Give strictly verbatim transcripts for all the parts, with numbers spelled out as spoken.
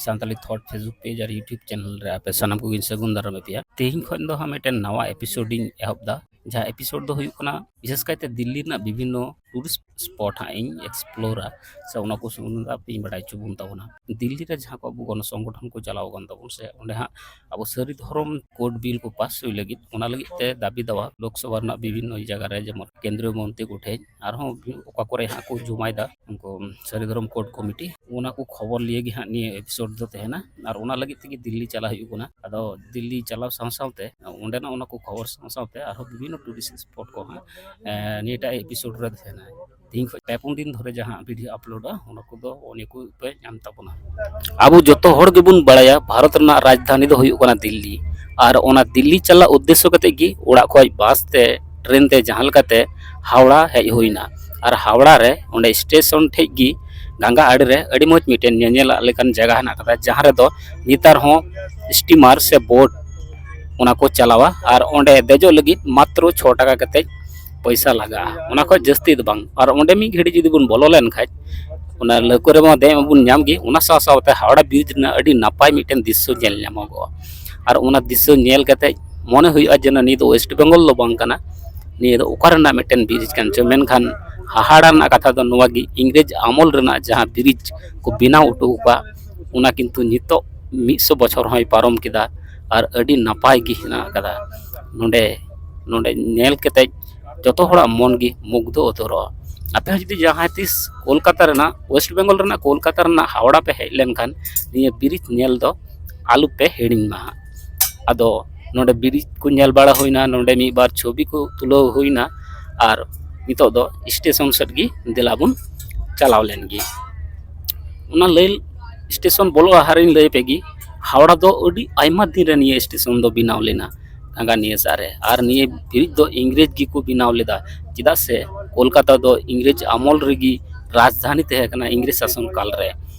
Santali ᱛᱷᱚᱴ Facebook page ᱟᱨ YouTube channel ᱨᱮ ᱟᱯᱮ ᱥᱟᱱᱟᱢ ᱠᱚᱜᱮᱧ ᱥᱟᱹᱜᱩᱱ ᱫᱟᱨᱟᱢᱮᱫ ᱯᱮᱭᱟ᱾ ᱛᱮᱦᱮᱧ ᱠᱷᱚᱱ ᱫᱚ ᱦᱟᱸᱜ ᱢᱤᱫᱴᱮᱱ ᱱᱟᱣᱟ ᱮᱯᱤᱥᱳᱰ ᱤᱧ ᱮᱦᱚᱵ ᱮᱫᱟ᱾ ᱡᱟᱦᱟᱸ ᱮᱯᱤᱥᱳᱰ ᱫᱚ ᱦᱩᱭᱩᱜ ᱠᱟᱱᱟ ᱵᱤᱥᱮᱥ ᱠᱟᱭᱛᱮ ᱫᱤᱞᱞᱤ ᱨᱮᱱᱟᱜ ᱵᱤᱵᱷᱤᱱᱱᱚ ᱴᱩᱨᱤᱥᱴ ᱥᱯᱚᱴ ᱦᱟᱸᱜ ᱤᱧ ᱮᱠᱥᱯᱞᱳᱨᱟ, ᱥᱮ ᱚᱱᱟ ᱠᱚ ᱥᱚᱢᱵᱚᱱᱫᱷᱮ ᱟᱯᱮᱧ ᱵᱟᱰᱟᱭ ᱦᱚᱪᱚ ᱵᱚᱱ ᱛᱟᱵᱚᱱᱟ᱾ ᱫᱤᱞᱞᱤ ᱨᱮ ᱡᱟᱦᱟᱸ ᱠᱚ ᱟᱵᱚ ᱜᱚᱱᱚ ᱥᱚᱝᱜᱚᱴᱷᱚᱱ ᱠᱚ ᱪᱟᱞᱟᱣ ᱟᱠᱟᱱ ᱛᱟᱵᱚᱱ, ᱥᱮ ᱚᱸᱰᱮ ᱦᱟᱸᱜ ᱟᱵᱚ ᱥᱟᱹᱨᱤ ᱫᱷᱚᱨᱚᱢ ᱠᱳᱰ ᱵᱤᱞ ᱠᱚ ᱯᱟᱥ ᱦᱩᱭ ᱞᱟᱹᱜᱤᱫ, ᱚᱱᱟ ᱞᱟᱹᱜᱤᱫ ᱛᱮ ᱫᱟᱹᱵᱤ ᱫᱟᱣᱟ ᱞᱳᱠᱥᱚᱵᱷᱟ ᱨᱮᱱᱟᱜ ᱵᱤᱵᱷᱤᱱᱱᱚ ᱡᱟᱭᱜᱟ ᱨᱮ, ᱡᱮᱢᱚᱱ ᱠᱮᱱᱫᱨᱤᱭᱚ ᱢᱚᱱᱛᱨᱤ ᱠᱚᱴᱷᱮᱱ, ᱟᱨᱦᱚᱸ ᱚᱠᱟ ᱠᱚᱨᱮ ᱦᱟᱸᱜ ᱠᱚ ᱡᱚᱢᱟᱭᱮᱫᱟ ᱩᱱᱠᱩ ᱥᱟᱹᱨᱤ ᱫᱷᱚᱨᱚᱢ ᱠᱳᱰ ᱠᱚᱢᱤᱴᱤ, ᱚᱱᱟ ᱠᱚ ᱠᱷᱚᱵᱚᱨ ᱞᱤᱭᱮ ᱜᱮ ᱦᱟᱸᱜ ᱱᱤᱭᱟᱹ ᱮᱯᱤᱥᱳᱰ ᱫᱚ ᱛᱟᱦᱮᱱᱟ᱾ ᱟᱨ ᱚᱱᱟ ᱞᱟᱹᱜᱤᱫ ᱛᱮᱜᱮ ᱫᱤᱞᱞᱤ ᱪᱟᱞᱟᱜ ᱦᱩᱭᱩᱜ ᱠᱟᱱᱟ᱾ ᱟᱫᱚ ᱫᱤᱞᱞᱤ ᱪᱟᱞᱟᱣ ᱥᱟᱶ ᱥᱟᱶᱛᱮ ᱚᱸᱰᱮᱱᱟᱜ ᱚᱱᱟ ᱠᱚ ᱠᱷᱚᱵᱚᱨ ᱥᱟᱶ ᱥᱟᱶᱛᱮ ᱟᱨᱦᱚᱸ ᱵᱤᱵᱷᱤᱱᱱᱚ ᱴᱩᱨᱤᱥᱴ ᱥᱯᱚᱴ ᱠᱚ ᱦᱟᱸᱜ, ᱮ, ᱱᱤᱭᱟᱹᱴᱟᱜ ᱮᱯᱤᱥᱳᱰ ᱨᱮ ᱛᱟᱦᱮᱱᱟ᱾ ᱛᱮᱦᱮᱧ ᱠᱷᱚᱱ ᱯᱮ ᱯᱩᱱ ᱫᱤᱱ ᱫᱷᱚᱨᱮ ᱡᱟᱦᱟᱸ ᱵᱷᱤᱰᱤᱭᱳ ᱟᱯᱞᱳᱰᱟ, ᱚᱱᱟ ᱠᱚᱫᱚ ᱱᱤᱭᱟᱹ ᱠᱚ ᱯᱮ ᱧᱟᱢ ᱛᱟᱵᱚᱱᱟ᱾ ᱟᱵᱚ ᱡᱚᱛᱚ ᱦᱚᱲ ᱜᱮᱵᱚᱱ ᱵᱟᱲᱟᱭᱟ, ᱵᱷᱟᱨᱚᱛ ᱨᱮᱱᱟᱜ ᱨᱟᱡᱽᱫᱷᱟᱱᱤ ᱫᱚ ᱦᱩᱭᱩᱜ ᱠᱟᱱᱟ ᱫᱤᱞᱞᱤ᱾ ᱟᱨ ᱚᱱᱟ ᱫᱤᱞᱞᱤ ᱪᱟᱞᱟᱜ ᱩᱫᱽᱫᱮᱥᱥᱚ ᱠᱟᱛᱮ ᱜᱮ ᱚᱲᱟᱜ ᱠᱷᱚᱱ ᱵᱟᱥ ᱛᱮ, ᱴᱨᱮᱱ ᱛᱮ, ᱡᱟᱦᱟᱸ ᱞᱮᱠᱟᱛᱮ ᱦᱟᱣᱲᱟ ᱦᱮᱡ ᱦᱩᱭᱱᱟ᱾ ᱟᱨ ᱦᱟᱣᱲᱟ ᱨᱮ ᱚᱸᱰᱮ ᱥᱴᱮᱥᱚᱱ ᱴᱷᱮᱡ ᱜᱮ ᱜᱟᱝᱜᱟ ᱟᱲᱮ ᱨᱮ ᱟᱹᱰᱤ ᱢᱚᱡᱽ ᱢᱤᱫᱴᱮᱱ ᱧᱮᱧᱮᱞᱟᱜ ᱞᱮᱠᱟᱱ ᱡᱟᱭᱜᱟ ᱦᱮᱱᱟᱜ ᱟᱠᱟᱫᱟ, ᱡᱟᱦᱟᱸ ᱨᱮᱫᱚ ᱱᱮᱛᱟᱨ ᱦᱚᱸ ᱥᱴᱤᱢᱟᱨ ᱥᱮ ᱵᱳᱴ ᱚᱱᱟ ᱠᱚ ᱪᱟᱞᱟᱣᱟ᱾ ᱟᱨ ᱚᱸᱰᱮ ᱫᱮᱡᱚᱜ ᱞᱟᱹᱜᱤᱫ ᱢᱟᱛᱨᱚ ᱪᱷᱚ ᱴᱟᱠᱟ ᱠᱟᱛᱮ ᱯᱚᱭᱥᱟ ᱞᱟᱜᱟᱜᱼᱟ, ᱚᱱᱟ ᱠᱷᱚᱡ ᱡᱟᱹᱥᱛᱤ ᱫᱚ ᱵᱟᱝ᱾ ᱟᱨ ᱚᱸᱰᱮ ᱢᱤᱫ ᱜᱷᱟᱹᱲᱤᱡ ᱡᱩᱫᱤ ᱵᱚᱱ ᱵᱚᱞᱚ ᱞᱮᱱ ᱠᱷᱟᱡ, ᱚᱱᱟ ᱞᱟᱹᱣᱠᱟᱹ ᱨᱮᱢᱟ ᱫᱮᱡ ᱢᱟᱵᱚᱱ ᱧᱟᱢ ᱜᱮ, ᱚᱱᱟ ᱥᱟᱶ ᱥᱟᱶᱛᱮ ᱦᱟᱣᱲᱟ ᱵᱨᱤᱡᱽ ᱨᱮᱱᱟᱜ ᱟᱹᱰᱤ ᱱᱟᱯᱟᱭ ᱢᱤᱫᱴᱮᱱ ᱫᱨᱤᱥᱥᱚ ᱧᱮᱞ ᱧᱟᱢᱚᱜᱚᱜᱼᱟ᱾ ᱟᱨ ᱚᱱᱟ ᱫᱨᱤᱥᱥᱚ ᱧᱮᱞ ᱠᱟᱛᱮ ᱢᱚᱱᱮ ᱦᱩᱭᱩᱜᱼᱟ ᱡᱮ ᱱᱤᱭᱟᱹ ᱫᱚ ᱳᱭᱮᱥᱴ ᱵᱮᱝᱜᱚᱞ ᱫᱚ ᱵᱟᱝ ᱠᱟᱱᱟ, ᱱᱤᱭᱟᱹ ᱫᱚ ᱚᱠᱟ ᱨᱮᱱᱟᱜ ᱢᱤᱫᱴᱮᱱ ᱵᱨᱤᱡᱽ ᱠᱟᱱ ᱪᱚ᱾ ᱢᱮᱱᱠᱷᱟᱱ ᱦᱟᱦᱟᱲᱟ ᱨᱮᱱᱟᱜ ᱠᱟᱛᱷᱟ ᱫᱚ ᱱᱚᱣᱟ ᱜᱮ, ᱤᱝᱨᱮᱡᱽ ᱟᱢᱚᱞ ᱨᱮᱱᱟᱜ ᱡᱟᱦᱟᱸ ᱵᱨᱤᱡᱽ ᱠᱚ ᱵᱮᱱᱟᱣ ᱦᱚᱴᱚ ᱟᱠᱟᱫ, ᱚᱱᱟ ᱠᱤᱱᱛᱩ ᱱᱤᱛᱚᱜ ᱢᱤᱫ ᱥᱚ ᱵᱚᱪᱷᱚᱨ ᱦᱚᱸᱭ ᱯᱟᱨᱚᱢ ᱠᱮᱫᱟ ᱟᱨ ᱟᱹᱰᱤ ᱱᱟᱯᱟᱭ ᱜᱮ ᱦᱮᱱᱟᱜ ᱟᱠᱟᱫᱟ᱾ ᱱᱚᱰᱮ, ᱱᱚᱰᱮ ᱧᱮᱞ ᱠᱟᱛᱮ ᱡᱚᱛᱚ ᱦᱚᱲᱟᱜ ᱢᱚᱱ ᱜᱮ ᱢᱩᱜᱽᱫᱷᱚ ᱩᱛᱟᱹᱨᱚᱜᱼᱟ᱾ ᱟᱯᱮ ᱦᱚᱸ ᱡᱩᱫᱤ ᱡᱟᱦᱟᱸ ᱛᱤᱥ ᱠᱳᱞᱠᱟᱛᱟ ᱨᱮᱱᱟᱜ, ᱳᱭᱮᱥᱴ ᱵᱮᱝᱜᱚᱞ ᱨᱮᱱᱟᱜ ᱠᱳᱞᱠᱟᱛᱟ ᱨᱮᱱᱟᱜ ᱦᱟᱣᱲᱟ ᱯᱮ ᱦᱮᱡ ᱞᱮᱱᱠᱷᱟᱱ, ᱱᱤᱭᱟᱹ ᱵᱨᱤᱡᱽ ᱧᱮᱞ ᱫᱚ ᱟᱞᱚ ᱯᱮ ᱦᱤᱲᱤᱧ ᱢᱟ ᱦᱟᱸᱜ᱾ ᱟᱫᱚ ᱱᱚᱰᱮ ᱵᱨᱤᱡᱽ ᱠᱚ ᱧᱮᱞ ᱵᱟᱲᱟ ᱦᱩᱭᱱᱟ, ᱱᱚᱰᱮ ᱢᱤᱫ ᱵᱟᱨ ᱪᱷᱚᱵᱤ ᱠᱚ ᱛᱩᱞᱟᱹᱣ ᱦᱩᱭᱱᱟ, ᱟᱨ ᱱᱤᱛᱚᱜ ᱫᱚ ᱥᱴᱮᱥᱚᱱ ᱥᱮᱫ ᱜᱮ ᱫᱮᱞᱟ ᱵᱚᱱ ᱪᱟᱞᱟᱣ ᱞᱮᱱ ᱜᱮ᱾ ᱚᱱᱟ ᱞᱟᱹᱭ, ᱥᱴᱮᱥᱚᱱ ᱵᱚᱞᱚᱜ ᱞᱟᱦᱟᱨᱮᱧ ᱞᱟᱹᱭ ᱯᱮᱜᱮ, ᱦᱟᱣᱲᱟ ᱫᱚ ᱟᱹᱰᱤ ᱟᱭᱢᱟ ᱫᱤᱱ ᱨᱮ ᱱᱤᱭᱟᱹ ᱥᱴᱮᱥᱚᱱ ᱫᱚ ᱵᱮᱱᱟᱣ ᱞᱮᱱᱟ, ᱜᱟᱝᱜᱟ ᱱᱤᱭᱟᱹ ᱥᱟᱦ ᱨᱮ᱾ ᱟᱨ ᱱᱤᱭᱟᱹ ᱵᱨᱤᱡᱽ ᱫᱚ ᱤᱝᱨᱮᱡᱽ ᱜᱮᱠᱚ ᱵᱮᱱᱟᱣ ᱞᱮᱫᱟ, ᱪᱮᱫᱟᱜ ᱥᱮ ᱠᱳᱞᱠᱟᱛᱟ ᱫᱚ ᱤᱝᱨᱮᱡᱽ ᱟᱢᱚᱞ ᱨᱮᱜᱮ ᱨᱟᱡᱽᱫᱷᱟᱱᱤ ᱛᱟᱦᱮᱸ ᱠᱟᱱᱟ, ᱤᱝᱨᱮᱡᱽ ᱥᱟᱥᱚᱱ ᱠᱟᱞ ᱨᱮ᱾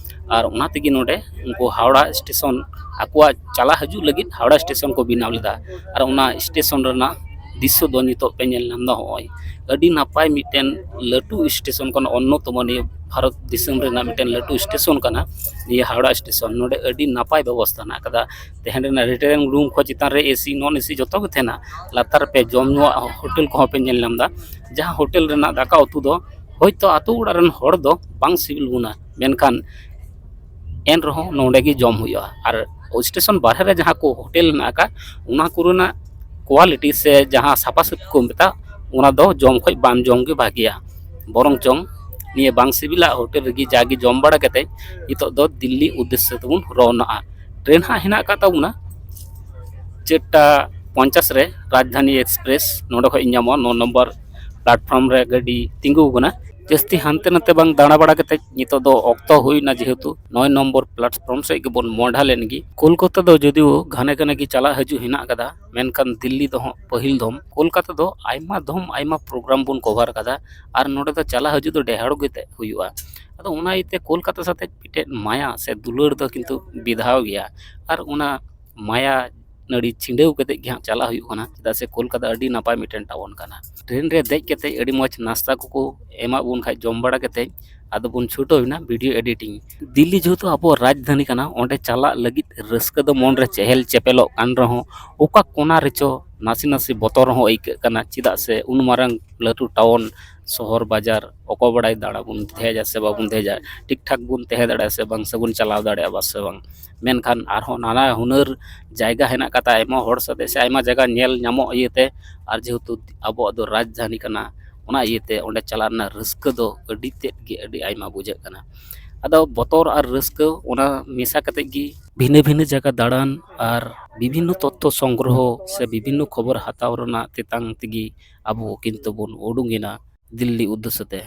ᱟᱨ ᱚᱱᱟ ᱛᱮᱜᱮ ᱱᱚᱰᱮ ᱩᱱᱠᱩ ᱦᱟᱣᱲᱟ ᱥᱴᱮᱥᱚᱱ, ᱟᱠᱚᱣᱟᱜ ᱪᱟᱞᱟᱜ ᱦᱤᱡᱩᱜ ᱞᱟᱹᱜᱤᱫ ᱦᱟᱣᱲᱟ ᱥᱴᱮᱥᱚᱱ ᱠᱚ ᱵᱮᱱᱟᱣ ᱞᱮᱫᱟ᱾ ᱟᱨ ᱚᱱᱟ ᱥᱴᱮᱥᱚᱱ ᱨᱮᱱᱟᱜ ᱫᱨᱤᱥᱥᱚ ᱫᱚ ᱱᱤᱛᱚᱜ ᱯᱮ ᱧᱮᱞ ᱧᱟᱢ ᱮᱫᱟ᱾ ᱦᱚᱸᱜᱼᱚᱭ ᱟᱹᱰᱤ ᱱᱟᱯᱟᱭ ᱢᱤᱫᱴᱮᱱ ᱞᱟᱹᱴᱩ ᱥᱴᱮᱥᱚᱱ ᱠᱟᱱᱟ, ᱚᱱᱱᱚᱛᱚᱢᱚ ᱱᱤᱭᱟᱹ ᱵᱷᱟᱨᱚᱛ ᱫᱤᱥᱚᱢ ᱨᱮᱱᱟᱜ ᱢᱤᱫᱴᱮᱱ ᱞᱟᱹᱴᱩ ᱥᱴᱮᱥᱚᱱ ᱠᱟᱱᱟ ᱱᱤᱭᱟᱹ ᱦᱟᱣᱲᱟ ᱥᱴᱮᱥᱚᱱ᱾ ᱱᱚᱰᱮ ᱟᱹᱰᱤ ᱱᱟᱯᱟᱭ ᱵᱮᱵᱚᱥᱛᱷᱟ ᱦᱮᱱᱟᱜ ᱟᱠᱟᱫᱟ᱾ ᱛᱟᱦᱮᱱ ᱨᱮᱱᱟᱜ ᱨᱤᱴᱟᱭᱟᱨᱤᱝ ᱨᱩᱢ ᱠᱷᱚᱱ ᱪᱮᱛᱟᱱ ᱨᱮ ᱮᱥᱤ, ᱱᱚᱱ ᱮᱥᱤ ᱡᱚᱛᱚ ᱜᱮ ᱛᱟᱦᱮᱱᱟ᱾ ᱞᱟᱛᱟᱨ ᱨᱮᱯᱮ ᱡᱚᱢ ᱧᱩᱣᱟᱜ ᱦᱳᱴᱮᱞ ᱠᱚᱦᱚᱸ ᱯᱮ ᱧᱮᱞ ᱧᱟᱢ ᱮᱫᱟ, ᱡᱟᱦᱟᱸ ᱦᱳᱴᱮᱞ ᱨᱮᱱᱟᱜ ᱫᱟᱠᱟ ᱩᱛᱩ ᱫᱚ ᱦᱳᱭᱛᱳ ᱟᱛᱳ ᱚᱲᱟᱜ ᱨᱮᱱ ᱦᱚᱲ ᱫᱚ ᱵᱟᱝ ᱥᱤᱵᱤᱞ ᱵᱚᱱᱟ, ᱢᱮᱱᱠᱷᱟᱱ ᱮᱱ ᱨᱮᱦᱚᱸ ᱱᱚᱰᱮ ᱜᱮ ᱡᱚᱢ ᱦᱩᱭᱩᱜᱼᱟ᱾ ᱟᱨ ᱥᱴᱮᱥᱚᱱ ᱵᱟᱨᱦᱮ ᱨᱮ ᱡᱟᱦᱟᱸ ᱠᱚ ᱦᱳᱴᱮᱞ ᱦᱮᱱᱟᱜ ᱟᱠᱟᱫ, ᱚᱱᱟ ᱠᱚᱨᱮᱱᱟᱜ ᱠᱳᱣᱟᱞᱤᱴᱤ ᱥᱮ ᱡᱟᱦᱟᱸ ᱥᱟᱯᱷᱟ ᱥᱟᱹᱯᱷᱤ ᱠᱚ ᱢᱮᱛᱟᱜ, ᱚᱱᱟ ᱫᱚ ᱡᱚᱢ ᱠᱷᱚᱱ ᱵᱟᱝ ᱡᱚᱢ ᱜᱮ ᱵᱷᱟᱜᱮᱭᱟ᱾ ᱵᱚᱨᱚᱝ ᱪᱚᱝ ᱱᱤᱭᱟᱹ ᱵᱟᱝ ᱥᱤᱵᱤᱞᱟᱜ ᱦᱳᱴᱮᱞ ᱨᱮᱜᱮ ᱡᱟᱜᱮ ᱡᱚᱢ ᱵᱟᱲᱟ ᱠᱟᱛᱮ ᱱᱤᱛᱚᱜ ᱫᱚ ᱫᱤᱞᱞᱤ ᱩᱫᱽᱫᱮᱥᱥᱚ ᱛᱮᱵᱚᱱ ᱨᱚᱣᱱᱟᱜᱼᱟ᱾ ᱴᱨᱮᱱ ᱦᱟᱸᱜ ᱦᱮᱱᱟᱜ ᱟᱠᱟᱫ ᱛᱟᱵᱚᱱᱟ ᱪᱟᱨᱴᱟ ᱯᱚᱧᱪᱟᱥ ᱨᱮ ᱨᱟᱡᱽᱫᱷᱟᱱᱤ ᱮᱠᱥᱯᱨᱮᱥ, ᱱᱚᱰᱮ ᱠᱷᱚᱱ ᱧᱟᱢᱚᱜᱼᱟ᱾ ᱱᱚ ᱱᱚᱢᱵᱚᱨ ᱯᱞᱟᱴᱯᱷᱨᱚᱢ ᱨᱮ ᱜᱟᱹᱰᱤ ᱛᱤᱸᱜᱩ ᱟᱠᱟᱱᱟ᱾ ᱡᱟᱹᱥᱛᱤ ᱦᱟᱱᱛᱮ ᱱᱟᱛᱮ ᱵᱟᱝ ᱫᱟᱬᱟ ᱵᱟᱲᱟ ᱠᱟᱛᱮ ᱱᱤᱛᱚᱜ ᱫᱚ ᱚᱠᱛᱚ ᱦᱩᱭᱱᱟ, ᱡᱮᱦᱮᱛᱩ ᱱᱚᱭ ᱱᱚᱢᱵᱚᱨ ᱯᱞᱟᱴᱯᱷᱨᱚᱢ ᱥᱮᱫ ᱜᱮᱵᱚᱱ ᱢᱚᱦᱰᱟ ᱞᱮᱱ ᱜᱮ᱾ ᱠᱳᱞᱠᱟᱛᱟ ᱫᱚ ᱡᱚᱫᱤᱭᱳ ᱜᱷᱟᱱᱮ ᱜᱷᱟᱱᱮ ᱜᱮ ᱪᱟᱞᱟᱜ ᱦᱤᱡᱩᱜ ᱦᱮᱱᱟᱜ ᱟᱠᱟᱫᱟ, ᱢᱮᱱᱠᱷᱟᱱ ᱫᱤᱞᱞᱤ ᱫᱚ ᱦᱟᱸᱜ ᱯᱟᱹᱦᱤᱞ ᱫᱷᱚᱢ᱾ ᱠᱳᱞᱠᱟᱛᱟ ᱫᱚ ᱟᱭᱢᱟ ᱫᱷᱚᱢ ᱟᱭᱢᱟ ᱯᱨᱳᱜᱨᱟᱢ ᱵᱚᱱ ᱠᱚᱵᱷᱟᱨ ᱟᱠᱟᱫᱟ, ᱟᱨ ᱱᱚᱰᱮ ᱫᱚ ᱪᱟᱞᱟᱜ ᱦᱤᱡᱩᱜ ᱫᱚ ᱰᱮᱦᱟᱲ ᱜᱮ ᱛᱮ ᱦᱩᱭᱩᱜᱼᱟ᱾ ᱟᱫᱚ ᱚᱱᱟ ᱤᱭᱟᱹᱛᱮ ᱠᱳᱞᱠᱟᱛᱟ ᱥᱟᱛᱮ ᱢᱤᱫᱴᱮᱱ ᱢᱟᱭᱟ ᱥᱮ ᱫᱩᱞᱟᱹᱲ ᱫᱚ ᱠᱤᱱᱛᱩ ᱵᱤᱫᱷᱟᱣ ᱜᱮᱭᱟ, ᱟᱨ ᱚᱱᱟ ᱢᱟᱭᱟ ᱱᱟᱹᱲᱤ ᱪᱷᱤᱸᱰᱟᱹᱣ ᱠᱟᱛᱮ ᱜᱮ ᱦᱟᱸᱜ ᱪᱟᱞᱟᱜ ᱦᱩᱭᱩᱜ ᱠᱟᱱᱟ, ᱪᱮᱫᱟᱜ ᱥᱮ ᱠᱳᱞᱠᱟᱛᱟ ᱟᱹᱰᱤ ᱱᱟᱯᱟᱭ ᱢᱤᱫᱴᱮᱱ ᱴᱟᱣᱩᱱ ᱠᱟᱱᱟ᱾ ᱴᱨᱮᱱ ᱨᱮ ᱫᱮᱡ ᱠᱟᱛᱮ ᱟᱹᱰᱤ ᱢᱚᱡᱽ ᱱᱟᱥᱛᱟ ᱠᱚᱠᱚ ᱮᱢᱟᱜ ᱵᱚᱱ ᱠᱷᱟᱡ, ᱡᱚᱢ ᱵᱟᱲᱟ ᱠᱟᱛᱮ ᱟᱫᱚ ᱵᱚᱱ ᱪᱷᱩᱴᱟᱹᱣ ᱮᱱᱟ ᱵᱷᱤᱰᱤᱭᱳ ᱮᱰᱤᱴᱤᱝ᱾ ᱫᱤᱞᱞᱤ ᱡᱮᱦᱮᱛᱩ ᱟᱵᱚᱣᱟᱜ ᱨᱟᱡᱽᱫᱷᱟᱱᱤ ᱠᱟᱱᱟ, ᱚᱸᱰᱮ ᱪᱟᱞᱟᱜ ᱞᱟᱹᱜᱤᱫ ᱨᱟᱹᱥᱠᱟᱹ ᱫᱚ ᱢᱚᱱ ᱨᱮ ᱪᱮᱦᱮᱞ ᱪᱮᱯᱮᱞᱚᱜ ᱠᱟᱱ ᱨᱮᱦᱚᱸ, ᱚᱠᱟ ᱠᱚᱱᱟ ᱨᱮᱪᱚ ᱱᱟᱥᱮ ᱱᱟᱥᱮ ᱵᱚᱛᱚᱨ ᱦᱚᱸ ᱟᱹᱭᱠᱟᱹᱜ ᱠᱟᱱᱟ, ᱪᱮᱫᱟᱜ ᱥᱮ ᱩᱱ ᱢᱟᱨᱟᱝ ᱞᱟᱹᱴᱩ ᱴᱟᱣᱩᱱ, ᱥᱚᱦᱚᱨ ᱵᱟᱡᱟᱨ, ᱚᱠᱚᱭ ᱵᱟᱲᱟᱭ ᱫᱟᱬᱟ ᱵᱚᱱ ᱫᱮᱡᱟ ᱥᱮ ᱵᱟᱵᱚᱱ ᱫᱮᱡᱟ, ᱴᱷᱤᱠ ᱴᱷᱟᱠ ᱵᱚᱱ ᱛᱟᱦᱮᱸ ᱫᱟᱲᱮᱭᱟᱜᱼᱟ ᱥᱮ ᱵᱟᱝ, ᱥᱮᱵᱚᱱ ᱪᱟᱞᱟᱣ ᱫᱟᱲᱮᱭᱟᱜᱼᱟ ᱵᱟᱥ ᱥᱮ ᱵᱟᱝ᱾ ᱢᱮᱱᱠᱷᱟᱱ ᱟᱨᱦᱚᱸ ᱱᱟᱱᱟ ᱦᱩᱱᱟᱹᱨ ᱡᱟᱭᱜᱟ ᱦᱮᱱᱟᱜ ᱟᱠᱟᱫᱟ, ᱟᱭᱢᱟ ᱦᱚᱲ ᱥᱟᱛᱮᱜ ᱥᱮ ᱟᱭᱢᱟ ᱡᱟᱭᱜᱟ ᱧᱮᱞ ᱧᱟᱢᱚᱜ ᱤᱭᱟᱹᱛᱮ, ᱟᱨ ᱡᱮᱦᱮᱛᱩ ᱟᱵᱚᱣᱟᱜ ᱫᱚ ᱨᱟᱡᱽᱫᱷᱟᱱᱤ ᱠᱟᱱᱟ, ᱚᱱᱟ ᱤᱭᱟᱹᱛᱮ ᱚᱸᱰᱮ ᱪᱟᱞᱟᱜ ᱨᱮᱱᱟᱜ ᱨᱟᱹᱥᱠᱟᱹ ᱫᱚ ᱟᱹᱰᱤ ᱛᱮᱫ ᱜᱮ ᱟᱹᱰᱤ ᱟᱭᱢᱟ ᱵᱩᱡᱷᱟᱹᱜ ᱠᱟᱱᱟ᱾ ᱟᱫᱚ ᱵᱚᱛᱚᱨ ᱟᱨ ᱨᱟᱹᱥᱠᱟᱹ ᱚᱱᱟ ᱢᱮᱥᱟ ᱠᱟᱛᱮᱫ ᱜᱮ ᱵᱷᱤᱱᱟᱹ ᱵᱷᱤᱱᱟᱹ ᱡᱟᱭᱜᱟ ᱫᱟᱬᱟᱱ ᱟᱨ ᱵᱤᱵᱷᱤᱱᱱᱚ ᱛᱚᱛᱛᱷᱚ ᱥᱚᱝᱜᱨᱚᱦᱚ ᱥᱮ ᱵᱤᱵᱷᱤᱱᱱᱚ ᱠᱷᱚᱵᱚᱨ ᱦᱟᱛᱟᱣ ᱨᱮᱱᱟᱜ ᱛᱮᱛᱟᱝ ᱛᱮᱜᱮ ᱟᱵᱚ ᱠᱤᱱᱛᱩ ᱵᱚᱱ ᱩᱰᱩᱝ ᱮᱱᱟ ᱫᱤᱞᱞᱤ ᱩᱫᱽᱫᱮᱥᱥᱚ ᱛᱮ᱾